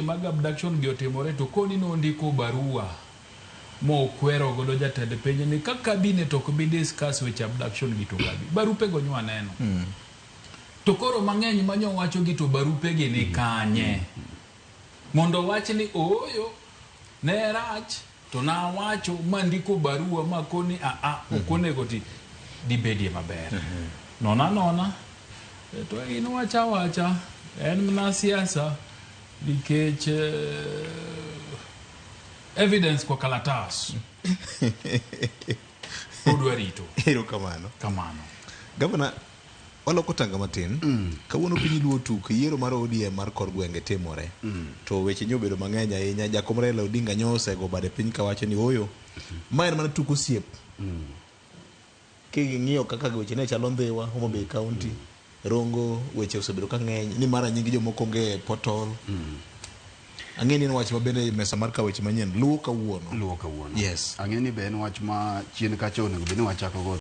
mag abduction gi otimore to koni nondiko barua mokwero godo jatend piny ni ka cabinet ok bi discuss weche abduction gi to gabi barupe go nywa neno. To koro mang'eny manyo wacho gi to barupe gi ni kanye? Mondo wach ni ooyo ne rach to nawacho mandiko barua makoni aa ok onego ti dibedie maber. Nona nona to in wacha wacha en mana siasa nikech evidence kwa kalatas pod warito. Erokamano. Kamano. Gavana, waloko tanga matin. Kawuono piny Luo tuk yiero mar ODM mar kor gwenge timore. To weche nyobedo mang'eny ahinya. Jakom Raila Odinga nyo osego bade piny kawacho ni oyo. Ma en mana tuk osiep. King'iyo kaka weche ne chalo Ndhiwa, Homa Bay County, Rongo, weche osebedo ka ng'eny ni mara nying jomoko onge e portal. Ang'e ni en wach ma bende mesa mar ka weche manyien luwo kawuono. Luwo kawuono. Yes. Ang'e ni be en wach ma chien kacha onego bed ni wachako go.